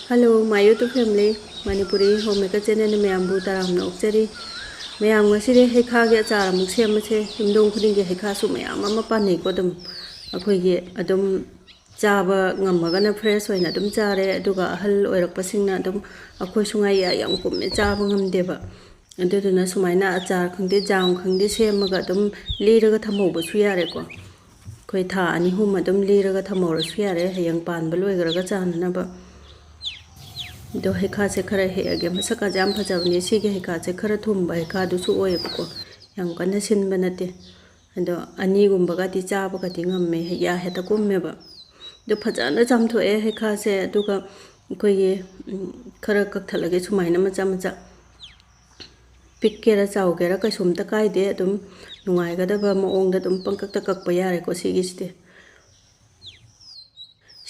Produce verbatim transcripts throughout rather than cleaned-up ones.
Hello, my YouTube family, Manipuri Homemaker channel ꯅ ꯃꯌꯥꯝꯕꯨ ꯇꯔꯥꯝꯅ ꯑꯣꯛꯆꯔꯤ꯫ ꯃꯌꯥꯝ, ꯉꯁꯤꯗꯤ ꯍꯩꯈꯥꯒꯤ ꯑꯆꯥꯔ ꯑꯃꯨꯛ ꯁꯦꯝꯃꯁꯦ꯫ ꯌꯨꯝꯗꯣꯡ ꯈꯨꯗꯤꯡꯒꯤ ꯍꯩꯈꯥꯁꯨ ꯃꯌꯥꯝ ꯑꯃ ꯄꯥꯟꯅꯩꯀꯣ꯫ ꯑꯗꯨꯝ ꯑꯩꯈꯣꯏꯒꯤ ꯑꯗꯨꯝ ꯆꯥꯕ ꯉꯝꯃꯒꯅ fresh ꯑꯣꯏꯅ ꯑꯗꯨꯝ ꯆꯥꯔꯦ, ꯑꯗꯨꯒ ꯑꯍꯜ ꯑꯣꯏꯔꯛꯄꯁꯤꯡꯅ ꯑꯗꯨꯝ, ꯑꯩꯈꯣꯏꯁꯨ ꯉꯥꯏ ꯌꯥ-, ꯌꯥꯝ ꯀꯨꯝꯃꯦ ꯆꯥꯕ ꯉꯝꯗꯦꯕ꯫ ꯑꯗꯨꯗꯨꯅ ꯁꯨꯃꯥꯏꯅ ꯑꯆꯥꯔ ꯈꯪꯗꯦ, ꯖꯥꯝ ꯈꯪꯗꯦ ꯁꯦꯝꯃꯒ ꯑꯗꯨꯝ ꯂꯤꯔꯒ ꯊꯝꯍꯧꯕꯁꯨ ꯌꯥꯔꯦꯀꯣ꯫ ꯑꯩꯈꯣꯏ ꯊꯥ ꯑꯅꯤ ꯑꯍꯨꯝ ꯑꯗꯨꯝ ꯂꯤꯔꯒ ꯊꯝꯍꯧꯔꯁꯨ ꯌꯥꯔꯦ, ꯍꯌꯦꯡ ꯄꯥꯟꯕ ꯂꯣꯏꯈ꯭ꯔꯒ ꯆꯥꯅꯅꯕ꯫ ꯑꯗꯣ ꯍꯩꯈꯥꯁꯦ ꯈꯔ ꯍꯦꯛꯑꯒꯦ꯫ ꯃꯁꯛꯀꯥꯁꯦ ꯌꯥꯝ ꯐꯖꯕꯅꯦ꯫ ꯁꯤꯒꯤ ꯍꯩꯈꯥꯁꯦ ꯈꯔ ꯊꯨꯝꯕ ꯍꯩꯈꯥꯗꯨꯁꯨ ꯑꯣꯏꯌꯦꯕꯀꯣ, ꯌꯥꯝ ꯀꯟꯅ ꯁꯤꯟꯕ ꯅꯠꯇꯦ꯫ ꯑꯗꯣ ꯑꯅꯤꯒꯨꯝꯕꯒꯗꯤ ꯆꯥꯕꯒꯗꯤ ꯉꯝꯃꯦ, ꯌꯥ ꯍꯦꯛꯇ ꯀꯨꯝꯃꯦꯕ꯫ ꯑꯗꯣ ꯐꯖꯅ ꯆꯥꯝꯊꯣꯛꯑꯦ ꯍꯩꯈꯥꯁꯦ, ꯑꯗꯨꯒ ꯑꯩꯈꯣꯏꯒꯤ, ꯎꯝ, ꯈꯔ ꯀꯛꯊꯠꯂꯒꯦ ꯁꯨꯃꯥꯏꯅ ꯃꯆꯥ ꯃꯆꯥ꯫ ꯄꯤꯛꯀꯦꯔꯥ ꯆꯥꯎꯒꯦꯔꯥ ꯀꯩꯁꯨꯝꯇ ꯀꯥꯏꯗꯦ, ꯑꯗꯨꯝ ꯅꯨꯡꯉꯥꯏꯒꯗꯕ ꯃꯑꯣꯡꯗ ꯑꯗꯨꯝ ꯄꯪꯀꯛꯇ ꯀꯛꯄ ꯌꯥꯔꯦꯀꯣ ꯁꯤꯒꯤꯁꯤꯗꯤ꯫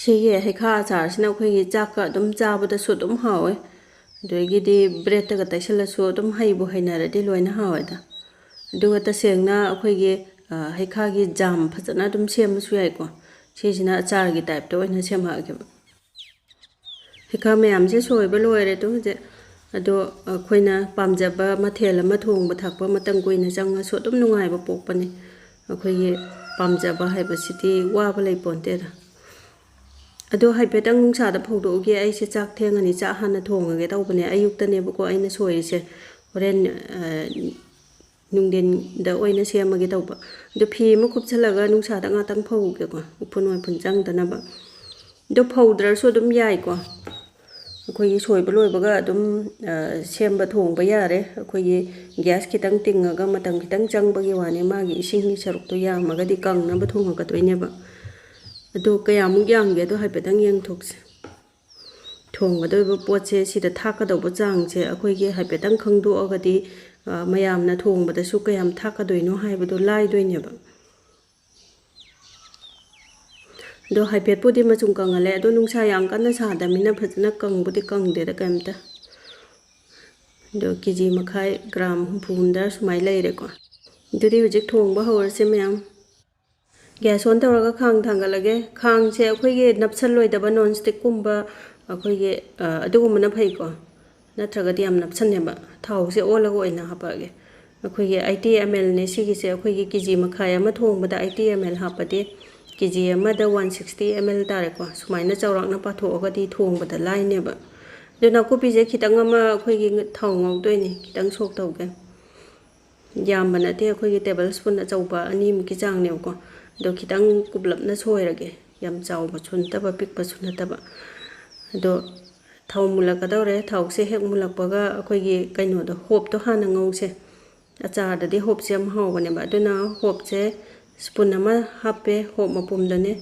ꯁꯤꯒꯤ ꯍꯩꯈꯥ ꯑꯆꯥꯔꯁꯤꯅ ꯑꯩꯈꯣꯏꯒꯤ ꯆꯥꯛꯀ ꯑꯗꯨꯝ ꯆꯥꯕꯗꯁꯨ ꯑꯗꯨꯝ ꯍꯥꯎꯋꯦ, ꯑꯗꯒꯤꯗꯤ bread ꯇꯒ ꯇꯩꯁꯜꯂꯁꯨ ꯑꯗꯨꯝ ꯍꯩꯕꯨ ꯍꯩꯅꯔꯗꯤ ꯂꯣꯏꯅ ꯍꯥꯎꯋꯦꯗ꯫ ꯑꯗꯨꯒ ꯇꯁꯦꯡꯅ ꯑꯩꯈꯣꯏꯒꯤ, ꯑ, ꯍꯩꯈꯥꯒꯤ ꯖꯥꯝ ꯐꯖꯅ ꯑꯗꯨꯝ ꯁꯦꯝꯕꯁꯨ ꯌꯥꯏꯀꯣ꯫ ꯁꯤꯁꯤꯅ ꯑꯆꯥꯔꯒꯤ type ꯇ ꯑꯣꯏꯅ ꯁꯦꯝꯃꯛꯑꯒꯦꯕ꯫ ꯍꯩꯈꯥ ꯃꯌꯥꯝꯁꯦ ꯁꯣꯏꯕ ꯂꯣꯏꯔꯦ ꯑꯗꯣ ꯍꯧꯖꯤꯛ꯫ ꯑꯗꯣ ꯑꯩꯈꯣꯏꯅ ꯄꯥꯝꯖꯕ ꯃꯊꯦꯜ ꯑꯃ ꯊꯣꯡꯕ ꯊꯥꯛꯄ ꯃꯇꯝ ꯀꯨꯏꯅ ꯆꯪꯉꯁꯨ ꯑꯗꯨꯝ ꯅꯨꯡꯉꯥꯏꯕ ꯄꯣꯛꯄꯅꯤ꯫ ꯑꯩꯈꯣꯏꯒꯤ ꯄꯥꯝꯖꯕ ꯍꯥꯏꯕꯁꯤꯗꯤ ꯋꯥꯕ ꯂꯩꯄꯣꯟꯇꯦꯗ꯫ ꯑꯗꯣ ꯍꯥꯏꯐꯦꯠꯇꯪ ꯅꯨꯡꯁꯥꯗ ꯐꯧꯗꯣꯛꯎꯒꯦ꯫ ꯑꯩꯁꯦ ꯆꯥꯛ ꯊꯦꯡꯉꯅꯤ, ꯆꯥꯛ ꯍꯥꯟꯅ ꯊꯣꯡꯉꯒꯦ ꯇꯧꯕꯅꯦ꯫ ꯑꯌꯨꯛꯇꯅꯦꯕꯀꯣ ꯑꯩꯅ ꯁꯣꯏꯔꯤꯁꯦ꯫ ꯍꯣꯔꯦꯟ, ꯑ, ꯅꯨꯡꯊꯤꯟꯗ ꯑꯣꯏꯅ ꯁꯦꯝꯃꯒꯦ ꯇꯧꯕ꯫ ꯑꯗꯣ ꯐꯤ ꯑꯃ ꯀꯨꯞꯁꯜꯂꯒ ꯅꯨꯡꯁꯥꯗ ꯉꯥꯛꯇꯪ ꯐꯧꯒꯦꯀꯣ, ꯎꯐꯨꯟ ꯋꯥꯏꯐꯨꯟ ꯆꯪꯗꯅꯕ꯫ ꯑꯗꯣ ꯐꯧꯗ꯭ꯔꯁꯨ ꯑꯗꯨꯝ ꯌꯥꯏꯀꯣ꯫ ꯑꯩꯈꯣꯏꯒꯤ ꯁꯣꯏꯕ ꯂꯣꯏꯕꯒ ꯑꯗꯨꯝ, ꯑ, ꯁꯦꯝꯕ ꯊꯣꯡꯕ ꯌꯥꯔꯦ꯫ ꯑꯩꯈꯣꯏꯒꯤ gas ꯈꯤꯇꯪ ꯇꯤꯡꯉꯒ ꯃꯇꯝ ꯈꯤꯇꯪ ꯆꯪꯕꯒꯤ ꯋꯥꯅꯤ, ꯃꯥꯒꯤ ꯏꯁꯤꯡꯒꯤ ꯁꯔꯨꯛꯇꯣ ꯌꯥꯝꯃꯒꯗꯤ ꯀꯪꯅꯕ ꯊꯣꯡꯉꯛꯀꯗꯣꯏꯅꯦꯕ꯫ ꯑꯗꯣ ꯀꯌꯥꯃꯨꯛ ꯌꯥꯝꯒꯦꯗꯣ ꯍꯥꯏꯐꯦꯠꯇꯪ ꯌꯦꯡꯊꯣꯛꯁꯦ꯫ ꯊꯣꯡꯒꯗꯧꯔꯤꯕ ꯄꯣꯠꯁꯦ ꯁꯤꯗ ꯊꯥꯛꯀꯗꯧꯕ ꯆꯥꯡꯁꯦ ꯑꯩꯈꯣꯏꯒꯤ ꯍꯥꯏꯐꯦꯠꯇꯪ ꯈꯪꯗꯣꯛꯑꯒꯗꯤ, ꯑ, ꯃꯌꯥꯝꯅ ꯊꯣꯡꯕꯗꯁꯨ ꯀꯌꯥꯝ ꯊꯥꯛꯀꯗꯣꯏꯅꯣ ꯍꯥꯏꯕꯗꯣ ꯂꯥꯏꯗꯣꯏꯅꯦꯕ꯫ ꯑꯗꯣ ꯍꯥꯏꯐꯦꯠꯄꯨꯗꯤ ꯃꯆꯨꯝ ꯀꯪꯍꯜꯂꯦ, ꯑꯗꯣ ꯅꯨꯡꯁꯥ ꯌꯥꯝ ꯀꯟꯅ ꯁꯥꯗꯕꯅꯤꯅ ꯐꯖꯅ ꯀꯪꯕꯨꯗꯤ ꯀꯪꯗꯦꯗ ꯀꯩꯝꯇ꯫ ꯑꯗꯣ KG ꯃꯈꯥꯏ, gram ꯍꯨꯝꯐꯨ ꯍꯨꯝꯗ꯭ꯔꯥ ꯁꯨꯃꯥꯏꯅ ꯂꯩꯔꯦꯀꯣ꯫ ꯑꯗꯨꯗꯤ ꯍꯧꯖꯤꯛ ꯊꯣꯡꯕ ꯍꯧꯔꯁꯦ ꯃꯌꯥꯝ꯫ Gas on ꯇꯧꯔꯒ ꯈꯥꯡ ꯊꯥꯡꯒꯠꯂꯒꯦ꯫ ꯈꯥꯡꯁꯦ ꯑꯩꯈꯣꯏꯒꯤ ꯅꯞꯁꯜꯂꯣꯏꯗꯕ non stick ꯀꯨꯝꯕ, ꯑꯩꯈꯣꯏꯒꯤ ꯑꯗꯨꯒꯨꯝꯕꯅ ꯐꯩꯀꯣ꯫ ꯅꯠꯇ꯭ꯔꯒꯗꯤ ꯌꯥꯝ ꯅꯞꯁꯟꯅꯦꯕ꯫ ꯊꯥꯎꯁꯦ ꯑꯣꯜꯂꯒ ꯑꯣꯏꯅ ꯍꯥꯞꯄꯛꯑꯒꯦ꯫ ꯑꯩꯈꯣꯏꯒꯤ ꯑꯩꯠꯇꯤ ꯑꯦꯝ ꯑꯦꯜꯅꯦ ꯁꯤꯒꯤꯁꯦ꯫ ꯑꯩꯈꯣꯏꯒꯤ ꯀꯦ ꯖꯤ ꯃꯈꯥꯏ ꯑꯃ ꯊꯣꯡꯕꯗ ꯑꯩꯠꯇꯤ ꯑꯦꯝ ꯑꯦꯜ ꯍꯥꯞꯄꯗꯤ ꯀꯦ ꯖꯤ ꯑꯃꯗ ꯋꯥꯟ ꯁꯤꯛꯁꯇꯤ ꯑꯦꯝ ꯑꯦꯜ ꯇꯥꯔꯦꯀꯣ꯫ ꯁꯨꯃꯥꯏꯅ ꯆꯥꯎꯔꯥꯛꯅ ꯄꯥꯊꯣꯛꯑꯒꯗꯤ ꯊꯣꯡꯕꯗ ꯂꯥꯏꯅꯦꯕ꯫ ꯑꯗꯨ ꯅꯥꯀꯨꯞꯄꯤꯁꯦ ꯈꯤꯇꯪ ꯑꯃ ꯑꯩꯈꯣꯏꯒꯤ ꯊꯥꯎ ꯉꯧꯗꯣꯏꯅꯦ꯫ ꯈꯤꯇꯪ ꯁꯣꯛ ꯇꯧꯒꯦ꯫ ꯌꯥꯝꯕ ꯅꯠꯇꯦ, ꯑꯩꯈꯣꯏꯒꯤ ꯇꯦꯕꯜ ꯁ꯭ꯄꯨꯟ ꯑꯆꯧꯕ ꯑꯅꯤꯃꯨꯛꯀꯤ ꯆꯥꯡꯅꯦꯕꯀꯣ꯫ ꯑꯗꯣ ꯈꯤꯇꯪ ꯀꯨꯞꯂꯞꯅ ꯁꯣꯏꯔꯒꯦ, ꯌꯥꯝ ꯆꯥꯎꯕꯁꯨ ꯅꯠꯇꯕ ꯄꯤꯛꯄꯁꯨ ꯅꯠꯇꯕ꯫ ꯑꯗꯣ ꯊꯥꯎ ꯃꯨꯜꯂꯛꯀꯗꯧꯔꯦ꯫ ꯊꯥꯎꯁꯦ ꯍꯦꯛ ꯃꯨꯜꯂꯛꯄꯒ ꯑꯩꯈꯣꯏꯒꯤ ꯀꯩꯅꯣꯗꯣ, ꯍꯣꯞꯇꯣ ꯍꯥꯟꯅ ꯉꯧꯁꯦ꯫ ꯑꯆꯥꯔꯗꯗꯤ ꯍꯣꯞꯁꯦ ꯌꯥꯝ ꯍꯥꯎꯕꯅꯦꯕ꯫ ꯑꯗꯨꯅ ꯍꯣꯞꯁꯦ ꯁ꯭ꯄꯨꯟ ꯑꯃ ꯍꯥꯞꯄꯦ, ꯍꯣꯞ ꯃꯄꯨꯝꯗꯅꯦ꯫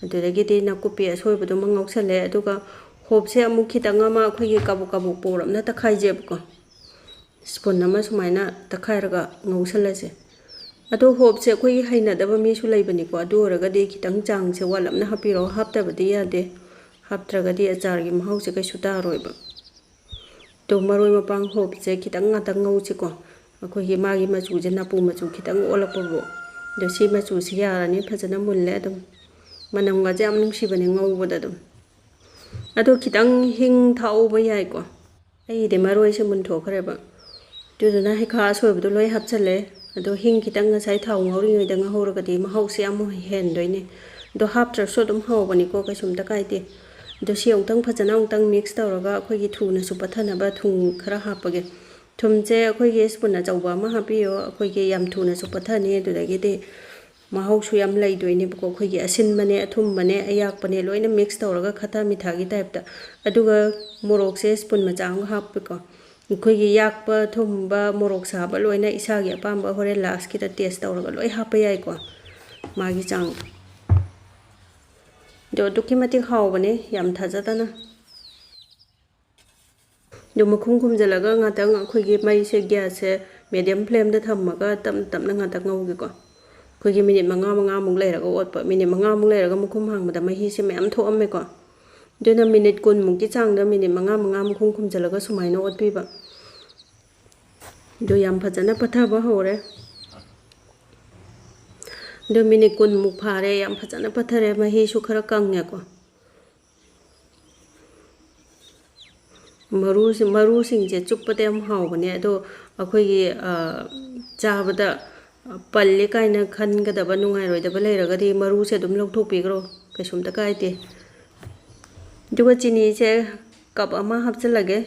ꯑꯗꯨꯗꯒꯤꯗꯤ ꯅꯥꯀꯨꯞꯄꯤ ꯑꯁꯣꯏꯕꯗꯨꯃ ꯉꯧꯁꯜꯂꯦ꯫ ꯑꯗꯨꯒ ꯍꯣꯞꯁꯦ ꯑꯃꯨꯛ ꯈꯤꯇꯪ ꯑꯃ ꯑꯩꯈꯣꯏꯒꯤ ꯀꯥꯕꯣꯛ ꯀꯥꯕꯣꯛ ꯄꯧꯔꯞꯅ ꯇꯛꯈꯥꯏꯖꯦꯕꯀꯣ꯫ ꯁ꯭ꯄꯨꯟ ꯑꯃ ꯁꯨꯃꯥꯏꯅ ꯇꯛꯈꯥꯏꯔꯒ ꯉꯧꯁꯜꯂꯁꯦ꯫ ꯑꯗꯣ ꯍꯣꯞꯁꯦ ꯑꯩꯈꯣꯏꯒꯤ ꯍꯩꯅꯗꯕ ꯃꯤꯁꯨ ꯂꯩꯕꯅꯤꯀꯣ꯫ ꯑꯗꯨ ꯑꯣꯏꯔꯒꯗꯤ ꯈꯤꯇꯪ ꯆꯥꯡꯁꯦ ꯋꯥꯠꯂꯞꯅ ꯍꯥꯞꯄꯤꯔꯣ, ꯍꯥꯞꯇꯕꯗꯤ ꯌꯥꯗꯦ꯫ ꯍꯥꯞꯇ꯭ꯔꯒꯗꯤ ꯑꯆꯥꯔꯒꯤ ꯃꯍꯥꯎꯁꯦ ꯀꯩꯁꯨ ꯇꯥꯔꯣꯏꯕ꯫ ꯑꯗꯣ ꯃꯔꯣꯏ ꯃꯄꯥꯡ ꯍꯣꯞꯁꯦ ꯈꯤꯇꯪ ꯉꯥꯛꯇꯪ ꯉꯧꯁꯤꯀꯣ꯫ ꯑꯩꯈꯣꯏꯒꯤ ꯃꯥꯒꯤ ꯃꯆꯨꯁꯦ ꯅꯥꯄꯨ ꯃꯆꯨ ꯈꯤꯇꯪ ꯑꯣꯜꯂꯛꯄꯕꯨ꯫ ꯑꯗꯣ ꯁꯤ ꯃꯆꯨꯁꯤ ꯌꯥꯔꯅꯤ, ꯐꯖꯅ ꯃꯨꯜꯂꯦ ꯑꯗꯨꯝ꯫ ꯃꯅꯝꯒꯁꯦ ꯌꯥꯝ ꯅꯨꯡꯁꯤꯕꯅꯦ ꯉꯧꯕꯗ ꯑꯗꯨꯝ꯫ ꯑꯗꯣ ꯈꯤꯇꯪ ꯍꯤꯡ ꯊꯥꯛꯍꯧꯕ ꯌꯥꯏꯀꯣ꯫ ꯑꯩꯒꯤꯗꯤ ꯃꯔꯣꯏꯁꯦ ꯃꯨꯟꯊꯣꯛꯈ꯭ꯔꯦꯕ꯫ ꯑꯗꯨꯗꯨꯅ ꯍꯩꯈꯥ ꯑꯁꯣꯏꯕꯗꯣ ꯂꯣꯏ ꯍꯥꯞꯆꯜꯂꯦ꯫ ꯑꯗꯣ ꯍꯤꯡ ꯈꯤꯇꯪ ꯉꯁꯥꯏ ꯊꯥꯎ ꯉꯧꯔꯤꯉꯩꯗ ꯉꯧꯍꯧꯔꯒꯗꯤ ꯃꯍꯥꯎꯁꯦ ꯌꯥꯝ ꯍꯦꯟꯗꯣꯏꯅꯦ꯫ ꯑꯗꯣ ꯍꯥꯞꯇ꯭ꯔꯁꯨ ꯑꯗꯨꯝ ꯍꯥꯎꯕꯅꯤꯀꯣ, ꯀꯩꯁꯨꯝꯇ ꯀꯥꯏꯗꯦ꯫ ꯑꯗꯣ ꯁꯤ ꯑꯃꯨꯛꯇꯪ ꯐꯖꯅ ꯑꯃꯨꯛꯇꯪ ꯃꯤꯛꯁ ꯇꯧꯔꯒ ꯑꯩꯈꯣꯏꯒꯤ ꯊꯨꯅꯁꯨ ꯄꯠꯊꯅꯕ ꯊꯨꯝ ꯈꯔ ꯍꯥꯞꯄꯒꯦ꯫ ꯊꯨꯝꯁꯦ ꯑꯩꯈꯣꯏꯒꯤ ꯁ꯭ꯄꯨꯟ ꯑꯆꯧꯕ ꯑꯃ ꯍꯥꯞꯄꯤꯌꯣ, ꯑꯩꯈꯣꯏꯒꯤ ꯌꯥꯝ ꯊꯨꯅꯁꯨ ꯄꯠꯊꯅꯤ꯫ ꯑꯗꯨꯗꯒꯤꯗꯤ ꯃꯍꯥꯎꯁꯨ ꯌꯥꯝ ꯂꯩꯗꯣꯏꯅꯦꯕꯀꯣ꯫ ꯑꯩꯈꯣꯏꯒꯤ ꯑꯁꯤꯟꯕꯅꯦ, ꯑꯊꯨꯝꯕꯅꯦ, ꯑꯌꯥꯛꯄꯅꯦ, ꯂꯣꯏꯅ ꯃꯤꯛꯁ ꯇꯧꯔꯒ ꯈꯠꯇ ꯃꯤꯊꯥꯒꯤ ꯇꯥꯏꯞꯇ꯫ ꯑꯗꯨꯒ ꯃꯣꯔꯣꯛꯁꯦ ꯁ꯭ꯄꯨꯟ ꯃꯆꯥ ꯑꯃꯒ ꯍꯥꯞꯄꯦꯀꯣ꯫ ꯑꯩꯈꯣꯏꯒꯤ ꯌꯥꯛꯄ, ꯊꯨꯝꯕ, ꯃꯣꯔꯣꯛ ꯁꯥꯕ ꯂꯣꯏꯅ ꯏꯁꯥꯒꯤ ꯑꯄꯥꯝꯕ ꯍꯣꯔꯦꯟ ꯂꯥꯁꯀꯤꯗ ꯇꯦꯁ ꯇꯧꯔꯒ ꯂꯣꯏ ꯍꯥꯞꯄ ꯌꯥꯏꯀꯣ, ꯃꯥꯒꯤ ꯆꯥꯡꯗꯣ꯫ ꯑꯗꯨꯛꯀꯤ ꯃꯇꯤꯛ ꯍꯥꯎꯕꯅꯦ, ꯌꯥꯝ ꯊꯥꯖꯗꯅ꯫ ꯑꯗꯨ ꯃꯈꯨꯝ ꯈꯨꯝꯖꯤꯜꯂꯒ ꯉꯥꯛꯇꯪ ꯑꯩꯈꯣꯏꯒꯤ ꯃꯩꯁꯦ, ꯒ꯭ꯌꯥꯁꯁꯦ ꯃꯦꯗꯤꯌꯝ ꯐ꯭ꯂꯦꯝꯗ ꯊꯝꯃꯒ ꯇꯞꯅ ꯇꯞꯅ ꯉꯥꯛꯇꯪ ꯉꯧꯒꯦꯀꯣ꯫ ꯑꯩꯈꯣꯏꯒꯤ ꯃꯤꯅꯤꯠ ꯃꯉꯥ, ꯃꯉꯥꯃꯨꯛ ꯂꯩꯔꯒ ꯑꯣꯠꯄ꯫ ꯃꯤꯅꯤꯠ ꯃꯉꯥꯃꯨꯛ ꯂꯩꯔꯒ ꯃꯈꯨꯝ ꯍꯥꯡꯕꯗ ꯃꯍꯤꯁꯦ ꯃꯌꯥꯝ ꯊꯣꯛꯑꯝꯃꯦꯀꯣ꯫ ꯑꯗꯨꯅ ꯃꯤꯅꯤꯠ ꯀꯨꯟꯃꯨꯛꯀꯤ ꯆꯥꯡꯗ ꯃꯤꯅꯤꯠ ꯃꯉꯥ, ꯃꯉꯥ ꯃꯈꯨꯝ ꯈꯨꯝꯖꯤꯜꯂꯒ ꯁꯨꯃꯥꯏꯅ ꯑꯣꯠꯄꯤꯕ꯫ ꯑꯗꯨ ꯌꯥꯝ ꯐꯖꯅ ꯄꯠꯊꯕ ꯍꯧꯔꯦ꯫ ꯑꯗꯨ ꯃꯤꯅꯤꯠ ꯀꯨꯟꯃꯨꯛ ꯐꯥꯔꯦ, ꯌꯥꯝ ꯐꯖꯅ ꯄꯠꯊꯔꯦ, ꯃꯍꯤꯁꯨ ꯈꯔ ꯀꯪꯉꯦꯀꯣ꯫ ꯃꯔꯨꯁꯦ, ꯃꯔꯨꯁꯤꯡꯁꯦ ꯆꯨꯞꯄꯗ ꯌꯥꯝ ꯍꯥꯎꯕꯅꯦ꯫ ꯑꯗꯣ ꯑꯩꯈꯣꯏꯒꯤ, ꯑ, ꯆꯥꯕꯗ ꯄꯜꯂꯦ ꯀꯥꯏꯅ ꯈꯟꯒꯗꯕ, ꯅꯨꯡꯉꯥꯏꯔꯣꯏꯗꯕ ꯂꯩꯔꯒꯗꯤ ꯃꯔꯨꯁꯦ ꯑꯗꯨꯝ ꯂꯧꯊꯣꯛꯄꯤꯈ꯭ꯔꯣ, ꯀꯩꯁꯨꯝꯇ ꯀꯥꯏꯗꯦ꯫ ꯑꯗꯨꯒ ꯆꯤꯅꯤꯁꯦ ꯀꯞ ꯑꯃ ꯍꯥꯞꯆꯤꯜꯂꯒꯦ꯫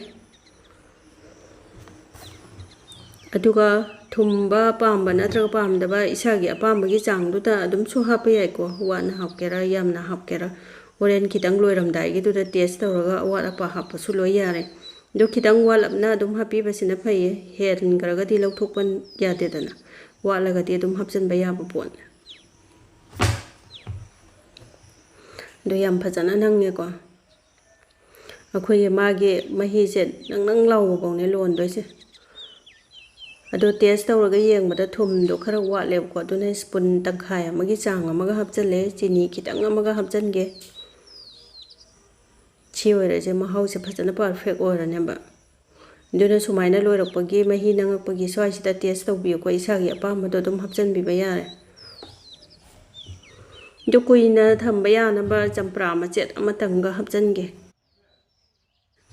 ꯑꯗꯨꯒ ꯊꯨꯝꯕ ꯄꯥꯝꯕ ꯅꯠꯇ꯭ꯔꯒ ꯄꯥꯝꯗꯕ ꯏꯁꯥꯒꯤ ꯑꯄꯥꯝꯕꯒꯤ ꯆꯥꯡꯗꯨꯗ ꯑꯗꯨꯝꯁꯨ ꯍꯥꯞꯄ ꯌꯥꯏꯀꯣ, ꯋꯥꯠꯅ ꯍꯥꯞꯀꯦꯔꯥ ꯌꯥꯝꯅ ꯍꯥꯞꯀꯦꯔꯥ꯫ ꯍꯣꯔꯦꯟ ꯈꯤꯇꯪ ꯂꯣꯏꯔꯝꯗꯥꯏꯒꯤꯗꯨꯗ ꯇꯦꯁ ꯇꯧꯔꯒ ꯑꯋꯥꯠ ꯑꯄꯥ ꯍꯥꯞꯄꯁꯨ ꯂꯣꯏ ꯌꯥꯔꯦ꯫ ꯑꯗꯣ ꯈꯤꯇꯪ ꯋꯥꯠꯂꯞꯅ ꯑꯗꯨꯝ ꯍꯥꯞꯄꯤꯕꯁꯤꯅ ꯐꯩꯌꯦ, ꯍꯦꯟꯈ꯭ꯔꯒꯗꯤ ꯂꯧꯊꯣꯛꯄ ꯌꯥꯗꯦꯗꯅ, ꯋꯥꯠꯂꯒꯗꯤ ꯑꯗꯨꯝ ꯍꯥꯞꯆꯤꯟꯕ ꯌꯥꯕ ꯄꯣꯠꯅꯤ꯫ ꯑꯗꯣ ꯌꯥꯝ ꯐꯖꯅ ꯅꯪꯉꯦꯀꯣ꯫ ꯑꯩꯈꯣꯏꯒꯤ ꯃꯥꯒꯤ ꯃꯍꯤꯁꯦ ꯅꯪ ꯅꯪ ꯂꯥꯎꯕ ꯐꯥꯎꯅꯦ ꯂꯣꯟꯗꯣꯏꯁꯦ꯫ ꯑꯗꯣ ꯇꯦꯁ ꯇꯧꯔꯒ ꯌꯦꯡꯕꯗ ꯊꯨꯝꯗꯣ ꯈꯔ ꯋꯥꯠꯂꯦꯕꯀꯣ, ꯑꯗꯨꯅ ꯁ꯭ꯄꯨꯟ ꯇꯪꯈꯥꯏ ꯑꯃꯒꯤ ꯆꯥꯡ ꯑꯃꯒ ꯍꯥꯞꯆꯜꯂꯦ, ꯆꯤꯅꯤ ꯈꯤꯇꯪ ꯑꯃꯒ ꯍꯥꯞꯆꯟꯒꯦ꯫ ꯁꯤ ꯑꯣꯏꯔꯁꯦ, ꯃꯍꯥꯎꯁꯦ ꯐꯖꯅ ꯄꯔꯐꯦꯛ ꯑꯣꯏꯔꯅꯦꯕ꯫ ꯑꯗꯨꯅ ꯁꯨꯃꯥꯏꯅ ꯂꯣꯏꯔꯛꯄꯒꯤ, ꯃꯍꯤ ꯅꯪꯉꯛꯄꯒꯤ ꯁ꯭ꯋꯥꯏꯁꯤꯗ ꯇꯦꯁ ꯇꯧꯕꯤꯌꯨꯀꯣ, ꯏꯁꯥꯒꯤ ꯑꯄꯥꯝꯕꯗꯣ ꯑꯗꯨꯝ ꯍꯥꯞꯆꯟꯕꯤꯕ ꯌꯥꯔꯦ꯫ ꯑꯗꯨ ꯀꯨꯏꯅ ꯊꯝꯕ ꯌꯥꯅꯕ ꯆꯝꯄ꯭ꯔꯥ ꯃꯆꯦꯠ ꯑꯃꯇꯪꯒ ꯍꯥꯞꯆꯟꯒꯦ꯫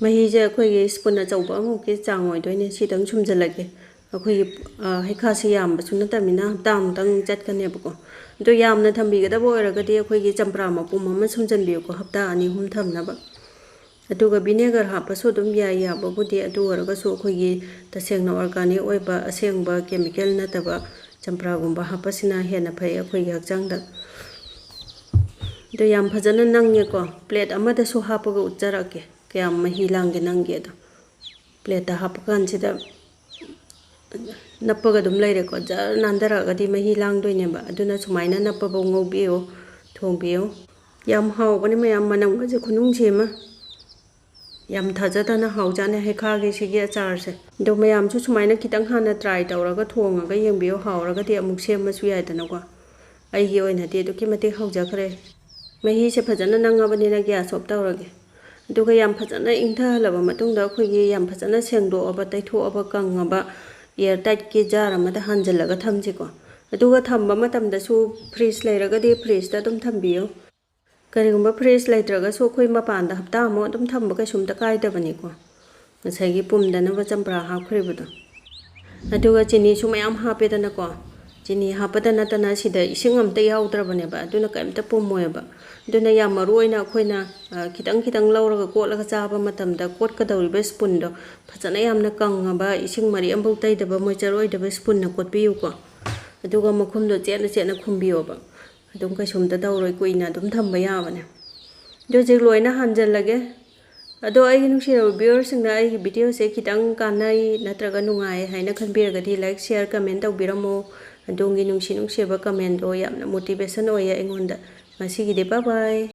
ꯃꯍꯤꯁꯦ ꯑꯩꯈꯣꯏꯒꯤ ꯁ꯭ꯄꯨꯟ ꯑꯆꯧꯕ ꯑꯃꯃꯨꯛꯀꯤ ꯆꯥꯡ ꯑꯣꯏꯗꯣꯏꯅꯦ, ꯁꯤꯗꯪ ꯁꯨꯝꯖꯜꯂꯒꯦ꯫ ꯑꯩꯈꯣꯏꯒꯤ, ꯑ, ꯍꯩꯈꯥꯁꯦ ꯌꯥꯝꯕꯁꯨ ꯅꯠꯇꯕꯅꯤꯅ ꯍꯞꯇꯥꯃꯨꯛꯇꯪ ꯆꯠꯀꯅꯦꯕꯀꯣ꯫ ꯑꯗꯣ ꯌꯥꯝꯅ ꯊꯝꯕꯤꯒꯗꯕ ꯑꯣꯏꯔꯒꯗꯤ ꯑꯩꯈꯣꯏꯒꯤ ꯆꯝꯄ꯭ꯔꯥ ꯃꯄꯨꯝ ꯑꯃ ꯁꯨꯝꯖꯟꯕꯤꯌꯨꯀꯣ, ꯍꯞꯇꯥ ꯑꯅꯤ ꯑꯍꯨꯝ ꯊꯝꯅꯕ꯫ ꯑꯗꯨꯒ vinegar ꯍꯥꯞꯄꯁꯨ ꯑꯗꯨꯝ ꯌꯥꯏ, ꯌꯥꯕꯕꯨꯗꯤ꯫ ꯑꯗꯨ ꯑꯣꯏꯔꯒꯁꯨ ꯑꯩꯈꯣꯏꯒꯤ ꯇꯁꯦꯡꯅ organic ꯑꯣꯏꯕ, ꯑꯁꯦꯡꯕ chemical ꯅꯠꯇꯕ ꯆꯝꯄ꯭ꯔꯥꯒꯨꯝꯕ ꯍꯥꯞꯄꯁꯤꯅ ꯍꯦꯟꯅ ꯐꯩ ꯑꯩꯈꯣꯏꯒꯤ ꯍꯛꯆꯥꯡꯗ꯫ ꯑꯗꯣ ꯌꯥꯝ ꯐꯖꯅ ꯅꯪꯉꯦꯀꯣ꯫ Plate ꯑꯃꯗꯁꯨ ꯍꯥꯞꯄꯒ ꯎꯠꯆꯔꯛꯀꯦ ꯀꯌꯥꯝ ꯃꯍꯤ ꯂꯥꯡꯒꯦ ꯅꯪꯒꯦꯗꯣ꯫ Plateꯇ ꯍꯥꯞꯄ ꯀꯥꯟꯁꯤꯗ ꯅꯞꯄꯒ ꯑꯗꯨꯝ ꯂꯩꯔꯦꯀꯣ꯫ ꯖꯔ ꯅꯥꯟꯊꯔꯛꯑꯒꯗꯤ ꯃꯍꯤ ꯂꯥꯡꯗꯣꯏꯅꯦꯕ꯫ ꯑꯗꯨꯅ ꯁꯨꯃꯥꯏꯅ ꯅꯞꯄꯐꯥꯎ ꯉꯧꯕꯤꯌꯨ, ꯊꯣꯡꯕꯤꯌꯨ꯫ ꯌꯥꯝ ꯍꯥꯎꯕꯅꯤ ꯃꯌꯥꯝ, ꯃꯅꯝꯒꯁꯦ ꯈꯨꯅꯨꯡꯁꯤ ꯑꯃ꯫ ꯌꯥꯝ ꯊꯥꯖꯗꯅ ꯍꯥꯎꯖꯥꯠꯅꯦ ꯍꯩꯈꯥꯒꯤ ꯁꯤꯒꯤ ꯑꯆꯥꯔꯁꯦ꯫ ꯑꯗꯣ ꯃꯌꯥꯝꯁꯨ ꯁꯨꯃꯥꯏꯅ ꯈꯤꯇꯪ ꯍꯥꯟꯅ try ꯇꯧꯔꯒ ꯊꯣꯡꯉꯒ ꯌꯦꯡꯕꯤꯌꯨ, ꯍꯥꯎꯔꯒꯗꯤ ꯑꯃꯨꯛ ꯁꯦꯝꯃꯁꯨ ꯌꯥꯏꯗꯅꯀꯣ꯫ ꯑꯩꯒꯤ ꯑꯣꯏꯅꯗꯤ ꯑꯗꯨꯛꯀꯤ ꯃꯇꯤꯛ ꯍꯧꯖꯈ꯭ꯔꯦ꯫ ꯃꯍꯤꯁꯦ ꯐꯖꯅ ꯅꯪꯉꯕꯅꯤꯅ gas off ꯇꯧꯔꯒꯦ꯫ ꯑꯗꯨꯒ ꯌꯥꯝ ꯐꯖꯅ ꯏꯪꯊꯍꯜꯂꯕ ꯃꯇꯨꯡꯗ ꯑꯩꯈꯣꯏꯒꯤ ꯌꯥꯝ ꯐꯖꯅ ꯁꯦꯡꯗꯣꯛꯑꯕ, ꯇꯩꯊꯣꯛꯑꯕ, ꯀꯪꯉꯕ air tightꯀꯤ jar ꯑꯃꯗ ꯍꯥꯟꯖꯤꯜꯂꯒ ꯊꯝꯁꯤꯀꯣ꯫ ꯑꯗꯨꯒ ꯊꯝꯕ ꯃꯇꯝꯗꯁꯨ fridge ꯂꯩꯔꯒꯗꯤ fridgeꯇ ꯑꯗꯨꯝ ꯊꯝꯕꯤꯌꯨ꯫ ꯀꯔꯤꯒꯨꯝꯕ fridge ꯂꯩꯇ꯭ꯔꯒꯁꯨ ꯑꯩꯈꯣꯏ ꯃꯄꯥꯟꯗ ꯍꯞꯇꯥ ꯑꯃꯨꯛ ꯑꯗꯨꯝ ꯊꯝꯕ ꯀꯩꯁꯨꯝꯇ ꯀꯥꯏꯗꯕꯅꯤꯀꯣ꯫ ꯉꯁꯥꯏꯒꯤ ꯄꯨꯝꯗꯅꯕ ꯆꯝꯄ꯭ꯔꯥ ꯍꯥꯞꯈ꯭ꯔꯤꯕꯗꯣ꯫ ꯑꯗꯨꯒ ꯆꯤꯅꯤꯁꯨ ꯃꯌꯥꯝ ꯍꯥꯞꯄꯦꯗꯅꯀꯣ꯫ ꯆꯤꯅꯤ ꯍꯥꯞꯄꯗ ꯅꯠꯇꯅ ꯁꯤꯗ ꯏꯁꯤꯡ ꯑꯝꯇ ꯌꯥꯎꯗ꯭ꯔꯕꯅꯦꯕ, ꯑꯗꯨꯅ ꯀꯩꯝꯇ ꯄꯨꯝꯃꯣꯏꯕ꯫ ꯑꯗꯨꯅ ꯌꯥꯝ ꯃꯔꯨ ꯑꯣꯏꯅ ꯑꯩꯈꯣꯏꯅ, ꯑ, ꯈꯤꯇꯪ ꯈꯤꯇꯪ ꯂꯧꯔꯒ ꯀꯣꯠꯂꯒ ꯆꯥꯕ ꯃꯇꯝꯗ ꯀꯣꯠꯀꯗꯧꯔꯤꯕ ꯁ꯭ꯄꯨꯟꯗꯣ ꯐꯖꯅ ꯌꯥꯝꯅ ꯀꯪꯉꯕ, ꯏꯁꯤꯡ ꯃꯔꯤꯛ ꯑꯝꯐꯥꯎ ꯇꯩꯗꯕ, ꯃꯣꯏꯆꯔ ꯑꯣꯏꯗꯕ ꯁ꯭ꯄꯨꯟꯅ ꯀꯣꯠꯄꯤꯌꯨꯀꯣ꯫ ꯑꯗꯨꯒ ꯃꯈꯨꯝꯗꯣ ꯆꯦꯠꯅ ꯆꯦꯠꯅ ꯈꯨꯝꯕꯤꯌꯣꯕ꯫ ꯑꯗꯨꯝ ꯀꯩꯁꯨꯝꯇ ꯇꯧꯔꯣꯏ, ꯀꯨꯏꯅ ꯑꯗꯨꯝ ꯊꯝꯕ ꯌꯥꯕꯅꯦ꯫ ꯑꯗꯣ ꯍꯧꯖꯤꯛ ꯂꯣꯏꯅ ꯍꯥꯟꯖꯜꯂꯒꯦ꯫ ꯑꯗꯣ ꯑꯩꯒꯤ ꯅꯨꯡꯁꯤꯔꯕ viewerꯁꯤꯡꯅ ꯑꯩꯒꯤ videoꯁꯦ ꯈꯤꯇꯪ ꯀꯥꯟꯅꯩ ꯅꯠꯇ꯭ꯔꯒ ꯅꯨꯡꯉꯥꯏ ꯍꯥꯏꯅ ꯈꯟꯕꯤꯔꯒꯗꯤ like, share, comment ꯇꯧꯕꯤꯔꯝꯃꯣ꯫ ꯑꯗꯣꯝꯒꯤ ꯅꯨꯡꯁꯤ ꯅꯨꯡꯁꯤꯕ commentꯗꯣ ꯌꯥꯝꯅ motivation ꯑꯣꯏꯌꯦ ꯑꯩꯉꯣꯟꯗ꯫ ꯉꯁꯤꯒꯤꯗꯤ bye bye꯫